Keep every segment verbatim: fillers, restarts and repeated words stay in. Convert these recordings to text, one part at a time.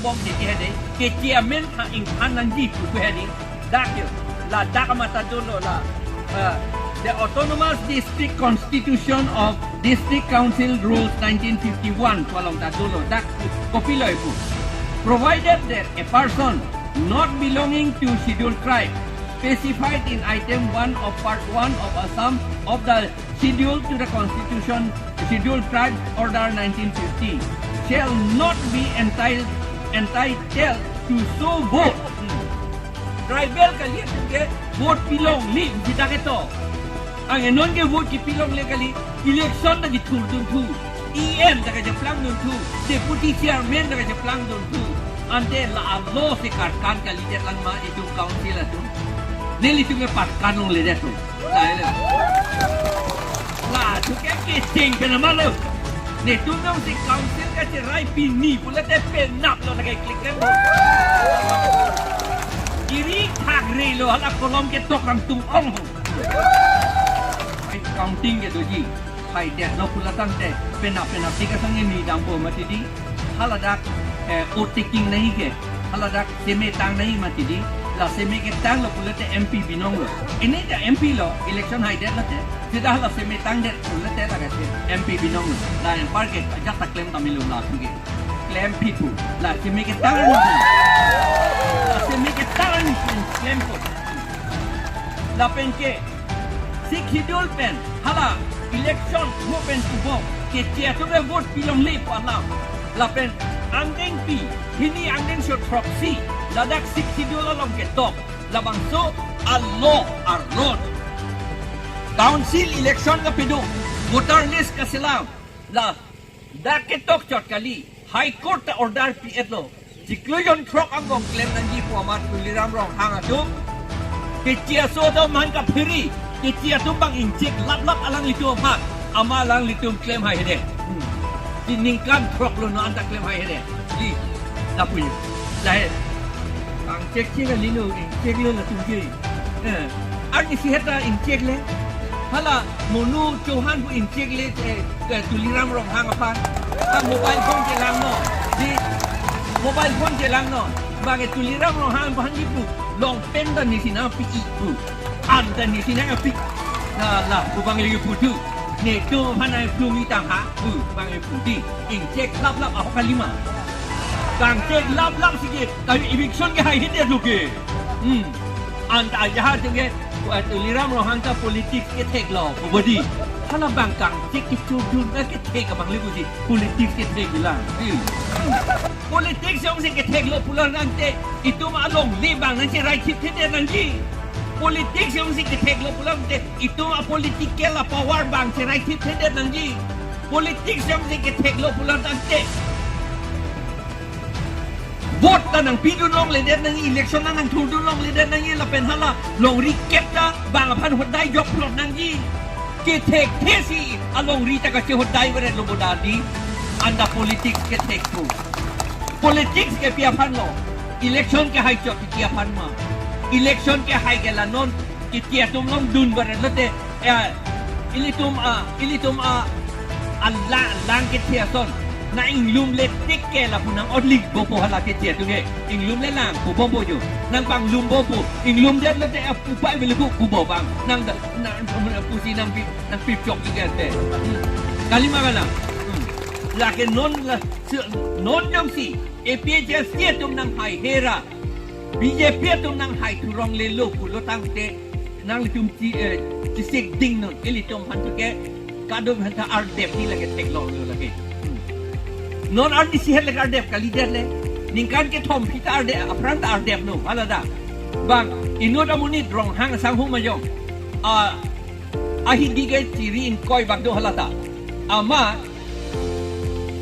Bom titi hedi, keche amen ha ingthan nangji pu hedi. Dak yo, la dak amat ta dolo la, eh, the Autonomous District Constitution of District Council Rules nineteen fifty-one pu along ta dolo, dak kopilo pu. Provided that a person not belonging to Scheduled Tribe specified in item one of part one of Assam of the Schedule to the Constitution, Scheduled Tribes Order nineteen fifty, shall not be entitled, entitled to so vote. Hmm. Tribal kali atum ke vote pilongle, kita ke to. Anke non ke vote kepilongle kali, election ta kethurdun thu, E M ta kacheplang dun thu, deputy chairman ta kacheplang dun thu. Ante la a-law si karkan kalidet lang ma itum council atum. Nelitum ke parkan longledet thu. Lahelo. La thu ke kecheng pen ma lo. Netum nong si council kacherai pini pulote penap lo, lake klik rem. Iri thak re lo, hala kolom ketok rang tung ong. Ai counting ke doji. Haidetlo pulo tangte penap penap tik asang ini dampo mati di. Haladak, eh, vote taking nangji ke. Haladak seme tang nangji mati di. La seme ketanglo pulote M P binonglo. Ini ta M P lo, election haidetlo te. Seta hala seme tangdet pulote lake M P binonglo. La anpar ke ajat ta klem ta milo la thu ke. Klempik pu. La seme ketang arni. La seme ketang arni klem pu. Lapen ke Sixth Schedule pen hala election mo pen pupo, keche atum ke vote pilongle pu alam. Lapen angdengpi, hini angdengso throksi, ladak Sixth Schedule along ketok, labangso a-law arlo. Council election kapado, voter list kaselam, la dak ketok chot kali, High Court ta order pi-etlo. Chiklo jonthrok angbong klem nangji pu amat Tuliram Ronghang atum. Keche aso atum aphan kaphiri, keche atum bang inchek laplap alanglitum aphan, amat alanglitum klem hai hede. Hmm. Di ningkan throk lo non anta klem hai hede. Di, lapu-i. Lahai. Kangchek chek alilo, inchek lo latum ke. Eh, arnisi heta inchek le. Hala Monu Chauhan pu inchek le, eh, eh, Tuliram Ronghang aphan. Ah, mobile phone chelangno. Di mobile phone chelangno. Bang, eh, Tuliram Ronghang aphan di pu. Long pen ta nisi nangpi-i pu. An ta nisi nangpi. La la, pu bang lagi pu tu. Netum aphan ai plung-i tang ha. Pu bang, eh, pu di. Inchek laplap ahok kalima. Kangchek laplap si ke, kami eviction ke hai hede lo ke. Hmm. Anta ajahar atum ke, wa Tuliram Ronghang ta politics kethek lo, pu bodi. Hala bang kangchek kechudun na kethek abang le pusi, politics kethek bilang. Hmm. Politics jongsi kethek lo pulo tangte, itum alongle bang nangcheraikhip thedet nangji. Politics jongsi kethek lo pulo tangte, itum a-political a-power bang cheraikhip thedet nangji. Politics jongsi kethek lo pulo tangte, vote ta nangpidun longledet nangji, election ta nangthurdun longledet nangji, lapen hala longri kep ta bang aphan hodai jok plot nangji. Kethekthe si alongri ta kachehodai veret lo bo dadi. Anta politics kethek pu. Politics ke pi aphan lo? Election kehai chot ke pi aphan ma? Election kehai ke la non keche atum longdun veret lote, ya, ilitum a, ilitum a, alang, lang keche ason. Na inglum le tik ke lapu nang-otlik bompo hala keche atum ke. Inglum le lang pu bompo jo. Nangpanglum bompo. Inglumdet lote apupai vele pu bompo bang. Nang da, nang, nang pusi nangpi, nangpi chok juga te. Hmm. Kalima kalang. Hmm. Lake non la, se-, non jongsi A P H L C atum nanghai hera, B J P atum nanghai thurong lelo pulo tangte, nanglitum chi, eh, chisik ding non, ilitum aphan tu ke, kadokave aphan ta ardep ni lake theklonglo lake. Hmm. Non arnisi het lake ardep kalidet le. Ningkan kethom aphi ta ardep, aphrang ta ardep no, hala da. Bang, inut amonit Ronghang asangho majong. Ah, ahidi ke chiri ingkoi bak do hala ta. Amat,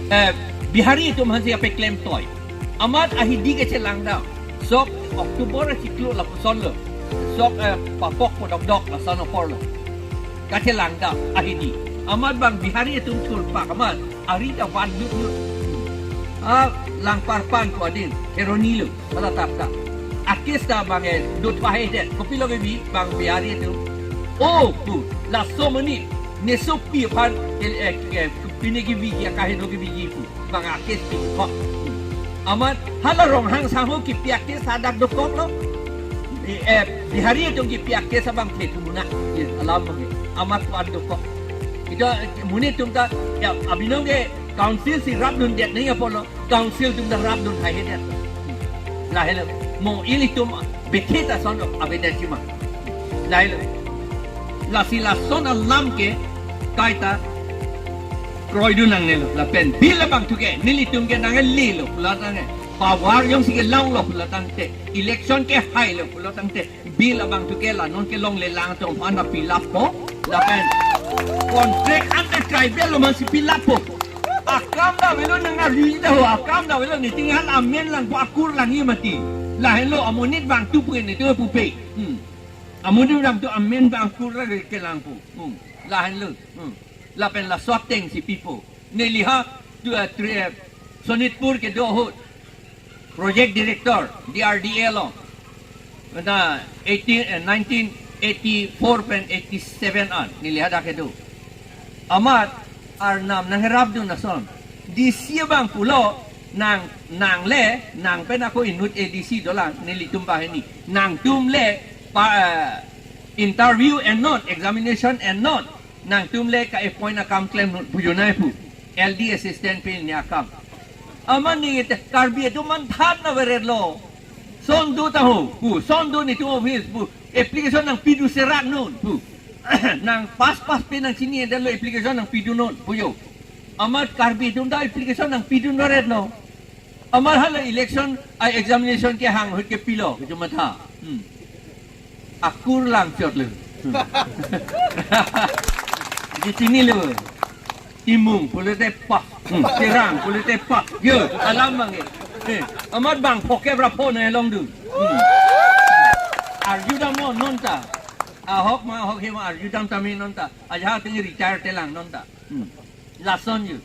eh, Bihari atum aphansi kapeklem toi. Amat ahidi kachelangdam. Sok October achiklo lapuson lo. Sok, eh, papok podokdok lason apor lo. Kachelangdam ahidi. Amat bang Bihari atum thurpak amat ari ta van lut lut. Ah, Langparpan pu adin, Kheroni lo, hala tap tap. A-case ta bang, eh, dot pahe det, kopilo kebi bang Bihari atum. Oh, pu, laso amonit, nesopi aphan, eh, eh, eh, pine keviji, akaheno keviji pu. Bang a-case pi kok. Amat hala Ronghang sangho kipi a-case hadak dokoklo. Bi-, eh, Bihari atum kipi a-case abang the thumuna. Ye, alam abang ke. Amat pu-an dokok. Ita, eh, monit atum ta, ya, abinong ke council si rapdundet nangji apotlo. Council atum ta rapdun haihedet. Lahelo. Mo ilitum bethe ta ason avedetji ma. Lahelo. Lasi lason alam ke kaita kroidun nangnelo. Lapen bill abangthu ke nelitum ke nanglelo pulo tangte, power jongsi kelonglo pulo tangte, election kehailo pulo tangte, bill abangthu ke la non kelongle lang atum aphan ta pilappo. Lapen contract ante tribal atum aphansi pilappo. Akam ta avelo, nang arju ta ho, akam ta avelo, niting hal amen langpo, akur langji mati. Lahenlo amonit abangthu pu nelitum pupe. Hmm. Amonit abangthu amen abang akur lagi kelangpo. Hmm. Lahenlo. Hmm. Lapen laso atengsi pipo. Neli ha tu, eh, tri-, eh, Sonitpur kedo ahut project director D R D A along. Na eighteen, eh, nineteen eighty-four pen eighty-seven an neli hadak kedo. Amat arnam nangherapdun ason. D C abang pulo, nang, nang le, nang pen ako inut A D C dolang, nelitum banghini. Nangtum le pa, eh, interview ennon, examination ennon. Nangtum le ka-appoint akam klemnon pu, jonai pu. L D assistant pen ne akam. Amat neli te Karbi atum manthan averetlo. Son do ta ho pu, son do netum office pu. Application nangpidun seraknon pu. Nang pass pass pen nangchinidetlo, application nangpidunnon pu jo. Amat Karbi atum ta application nangpidun averetlo. Amat hala election a-examination kehang ahut ke pilo, kecho matha. Hmm. Akur lang chot le. Hmm. Di chinilo. Timung pulote pass. Hmm. Terang pulote pass. Yo, alam abang ke. Eh, amat bang phokep ra pho nangkelongdun. Hmm. Arjudamnon nonta. Ahok ma ahok he ma arjudam tame nonta. Ajahak ateng retire telang nonta. Hmm. Lason yo.